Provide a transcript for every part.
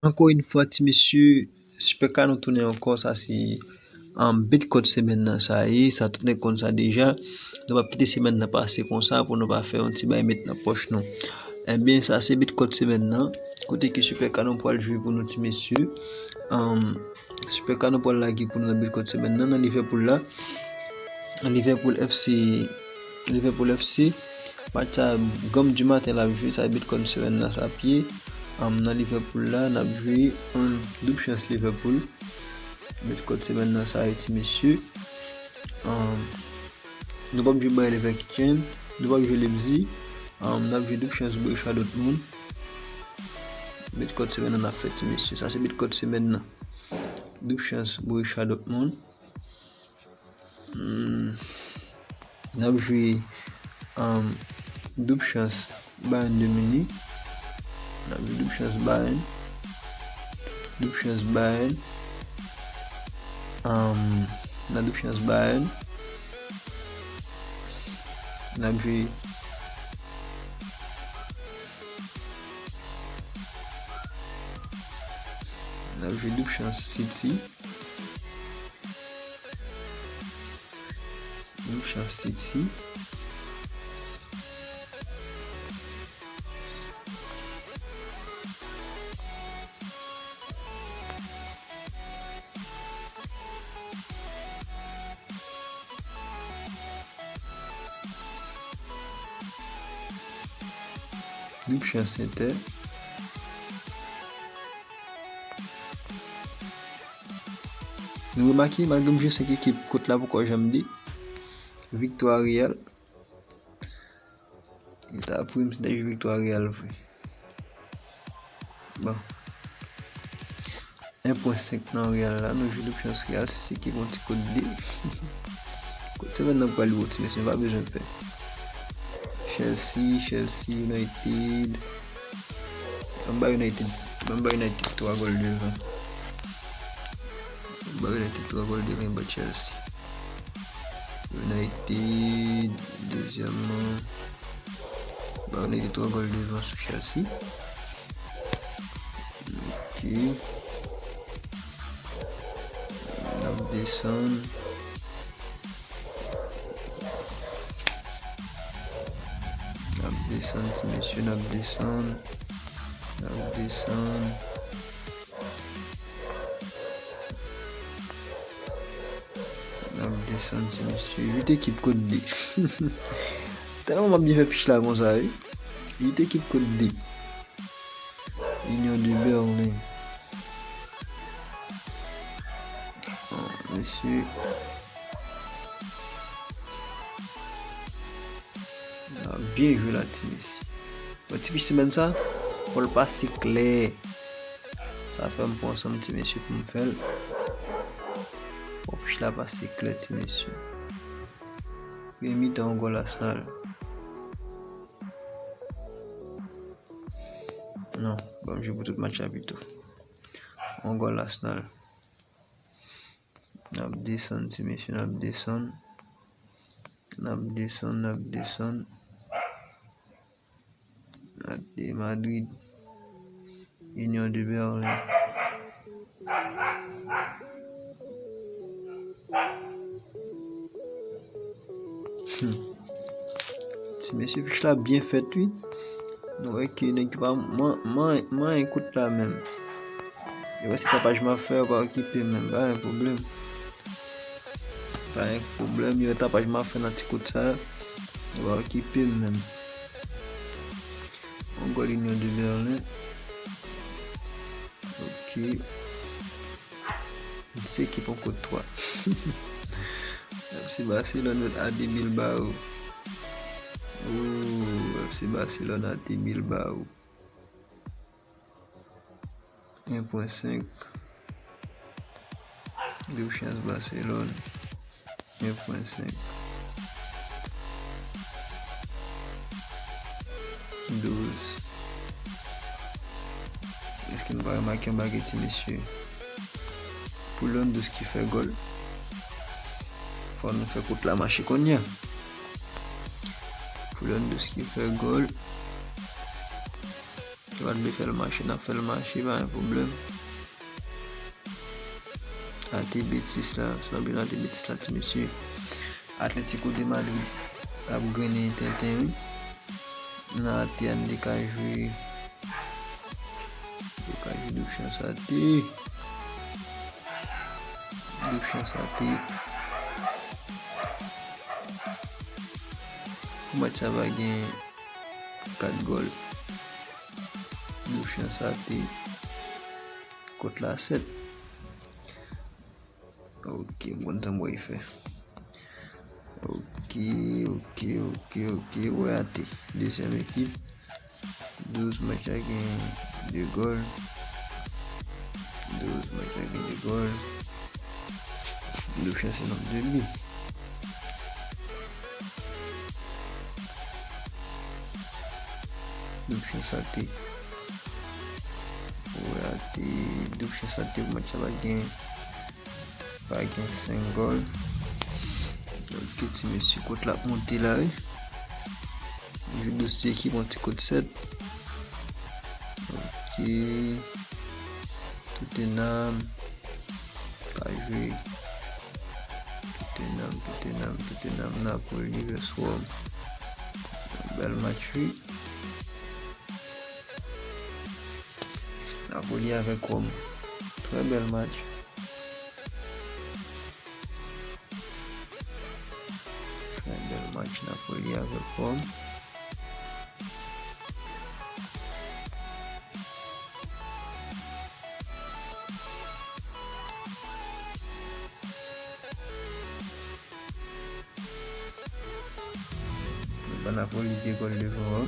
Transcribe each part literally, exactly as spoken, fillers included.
Encore une fois, ti mesye, Super Canon tounen ankò, sa se, um, beat code semèn nan, sa ye, sa tout nèg konn sa deja. Nou p ap kite semèn nan pase konsa pou nou pa fè yon ti bay met nan pòch nou. Ebyen, sa se beat code semèn nan, kote ke Super Canon pral jwe pou nou, ti mesye. Um, Super Canon pral lage pou nou nan beat code semèn nan, nan Liverpool la. Nan Liverpool F C, Liverpool F C, match sa, Granm di maten l ap jwe, sa beat code semèn nan sa ap ye. Um, nan Liverpool la, n ap jwe, um, Double Chance Liverpool. Beat code semèn nan sa ye, ti mesye. Um, nou p ap jwe Bayer Leverkusen, nou p ap jwe Leipzig. Um, n ap jwe Double Chance Borussia Dortmund. Beat code semèn nan n ap fè, ti mesye. Sa se beat code semèn nan. Double Chance Borussia Dortmund. Hmm. N ap jwe, um, Double Chance Bayern de Munich. N ap jwe Double Chance Bayern. Double Chance Bayern. Um, nan Double Chance Bayern. N ap jwe, n ap jwe Double Chance City. Double Chance City. Double Chance Inter. Nou remake, malgre m jwe senk ekip, kot la poko janm di. Viktwa Real. Li ta pri m si m ta jwe Viktwa Real vre. Bon. En pwen senk nan Real la, nou jwe Double Chance Real, se ki gon ti kot de. Kot semèn nan pral wo, ti mesye, pa bezwen pè. Chelsea, Chelsea, United. Anba United, anba United twa gòl devan. Anba United twa gòl devan, anba Chelsea. United, dezyèm nan. Anba United twa gòl devan sou Chelsea. Ok. N ap desann. N ap desann, ti mesye, n ap desann. N ap desann. N ap desann, ti mesye. Uit ekip kot de. Tèlman m ap byen fè fich la konsa, wi. Uit ekip kot de. Union de Berlin. Bon, mesye. N ap byen jwe la, ti mesye. Bon, ti fich semèn sa, fò l pase klè. Sa fè m pran san m, ti mesye, pou m fè l. Fò fich la pase klè, ti mesye. Premye mitan, yon gòl Arsenal. Non, ban m jwe pou tout match la pito. Yon gòl Arsenal. N ap desann, ti mesye, n ap desann. N ap desann, n ap desann. N ap de Madrid. Union de Berlin. Hmm. Ti mesye, fich la byen fèt, wi. Nou wè ke nèg yo pa man, man, manyen kout la menm. Yo wè se tapaj m ap fè, yo pa okipe m menm, pa gen pwoblèm. Pa gen pwoblèm, yo wè tapaj m ap fè nan ti kout sa, yo pa okipe m menm. Yon gòl Union de Berlin. Ok. Dis ekip an kot twa. F C Barcelone vs A D Bilbao. Oh, F C Barcelone, A D Bilbao. En pwen senk. Double Chance Barcelone. En pwen senk. Douz. Èske nou pa remake yon bagay, ti mesye? Pou Lewandowski fè gòl. Fò nou fè kout la mache kounye a. Pou Lewandowski fè gòl. Nou pa t vle fè l mache, n ap fè l mache, pa gen pwoblèm. Rate Betis la, sa vle rate Betis la, ti mesye. Atletico de Madrid ap grennen tenten, wi. Nan rate a, nou te ka jwe. Nou te ka jwe Dou Chans Rate. Dou Chans Rate. Pou match sa va gen kat gòl. Dou Chans Rate. Kont la sèt. Ok, m konn sa m pral fè. Ok, ok, ok, ok. Wè, rate. Dezyèm ekip. Douz match la gen de gòl. Douz match la gen de gòl. Dou Chans se nonb de bi. Dou Chans Rate. Wè, rate. Dou Chans Rate pou match la pa gen. Pa gen senk gòl. Ok, ti mesye, kont la ap monte la, wi. Jwe douz ti ekip, yon ti kont sèt. Ok. Tottenham. Ka jwe. Tottenham, Tottenham, Tottenham, Napoli vs Rome. Bèl match, wi. Napoli avèk Rome. Trè bèl match. Trè bèl match Napoli avèk Rome. Ba Napoli de gòl devan an.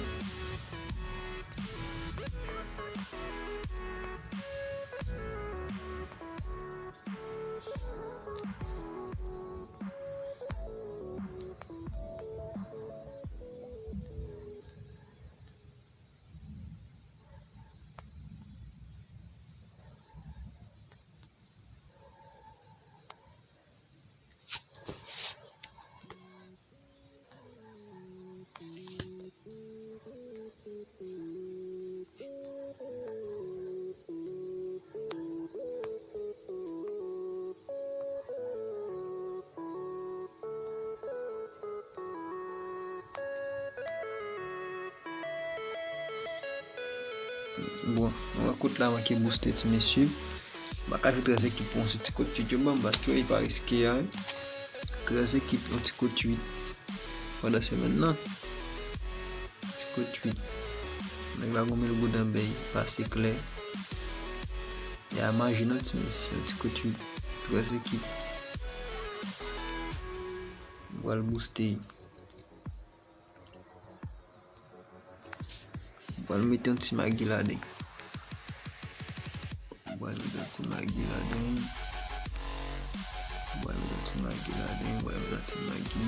Bon, rankont la manke booste, ti mesye. M pa ka jwe trèz ekip pou yon sèl ti kont uit yo ban m, paske wi, pa riske a, wi. Trèz ekip, yon ti kont uit pandan semèn nan. Ti kont uit. Nèg la gon mil goud anba l, pase klè. E a manje non, ti mesye, yon ti kont uit. Trèz ekip. M pral booste. M pral mete yon ti magi ladan. M pral mete yon ti magi ladan. M pral mete yon ti magi ladan. M pral mete yon ti magi.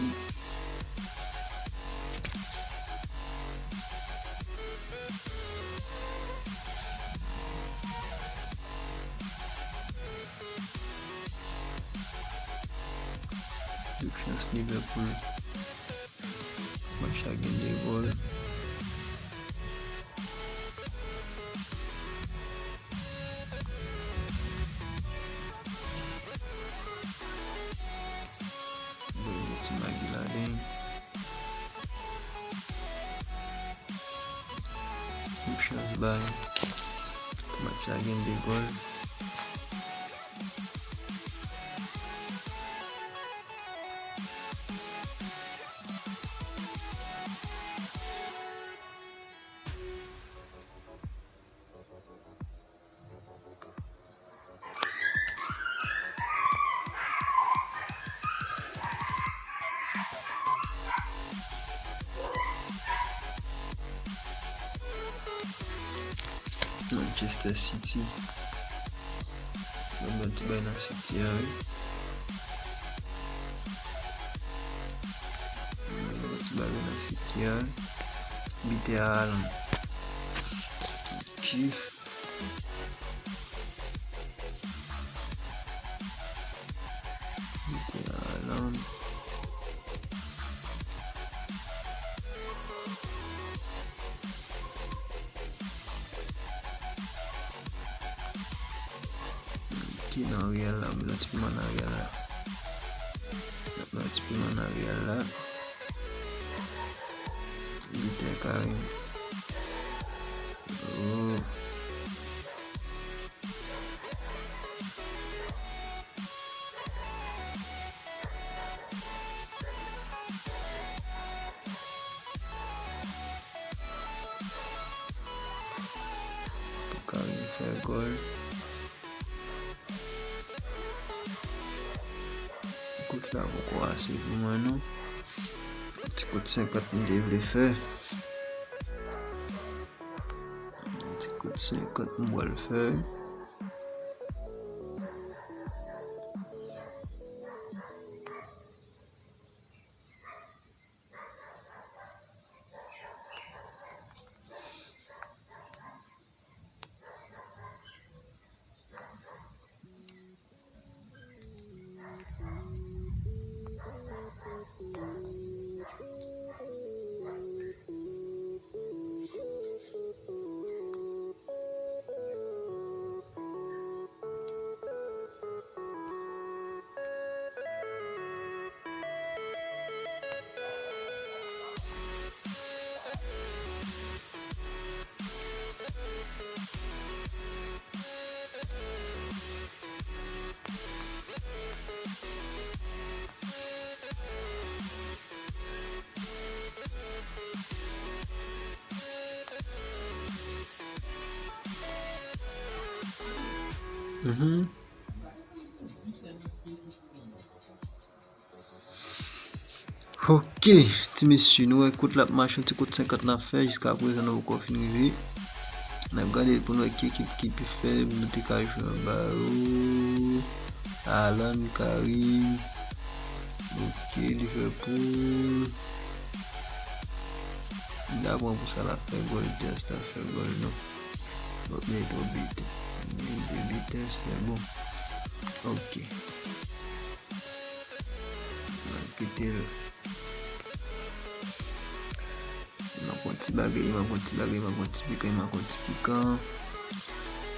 Dou Chans Liverpool. Match la gen de gòl. Bon, ti magi ladan. Dou Chans bay. Match la gen de gòl. Manchester City. Mwen ban ti bay nan City a, wi. Mwen ban ti bay nan City a. Biten a Haaland. Ok. Biten a Haaland. Ki nan riyèl la, m nan ti piman nan riyèl la. M nan ti piman nan riyèl la. Bitè Karim. Oh. Pou Karim fè gòl. Kout la poko ase pou mwen non. Ti kout senkant m te vle fè. Ti kout senkant m pral fè. Mhm. Ok, ti mesye, nou wè kout la ap mache, yon ti kout senkant n ap fè, jiska prezan nou poko fin rive. N ap gade pou nou wè ki ekip ki pi fèb, nou te ka jwe anba yo. Alan, Karim. Ok, Liverpool. Li ta pran pou sa l ap fè gòl, Diaz ta fè gòl, non. Bon, men twòp bit. Men de bit, se bon. Ok. N ap kite l. M ap pran ti bagay, m ap pran ti bagay, m ap pran ti pikan, m ap pran ti pikan.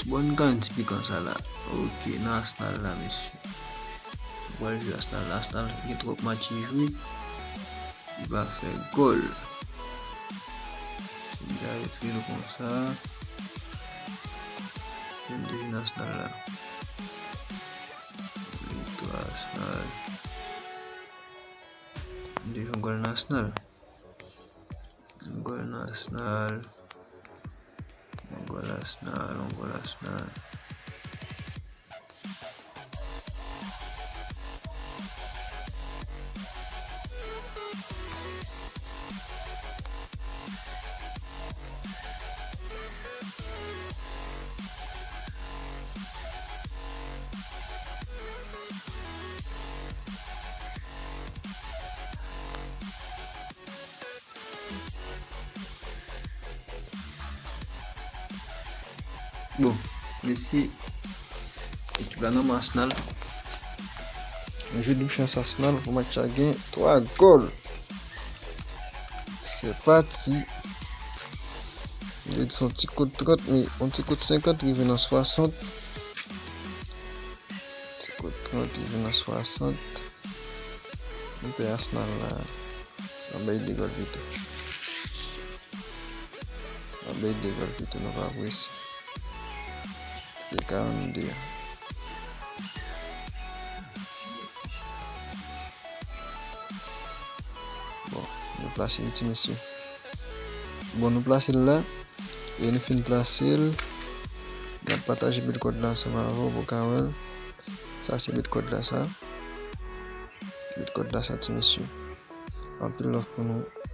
Bon, n ka yon ti pikan sa la. Ok, nan Arsenal la, mesye. M pral jwe Arsenal la. Arsenal gen twòp match li jwe. Li pa fè gòl. M ta retire l konsa. M te vin Arsenal la. Viktwa Arsenal. M te jwe yon gòl nan Arsenal. Yon gòl nan Arsenal. Yon gòl Arsenal, yon gòl Arsenal. Bon, mesye, ekip la nan men Arsenal. Mwen jwe doub chans Arsenal pou match la gen twa gòl. Se pati. Li di se yon ti kout trant, men yon ti kout senkant rive nan swasant. Ti kout trant rive nan swasant. M pè Arsenal la. N ap bay de gòl pito. N ap bay de gòl pito, nou pa prese. Se karannde. Bon, nou plase l, ti mesye. Bon, nou plase l la. E nou fin plase l. N ap pataje bèl kòd la ansanm avè w pou w ka wè l. Sa se bèl kòd la, sa. Bèl kòd la, sa, ti mesye. Anpil love pou nou.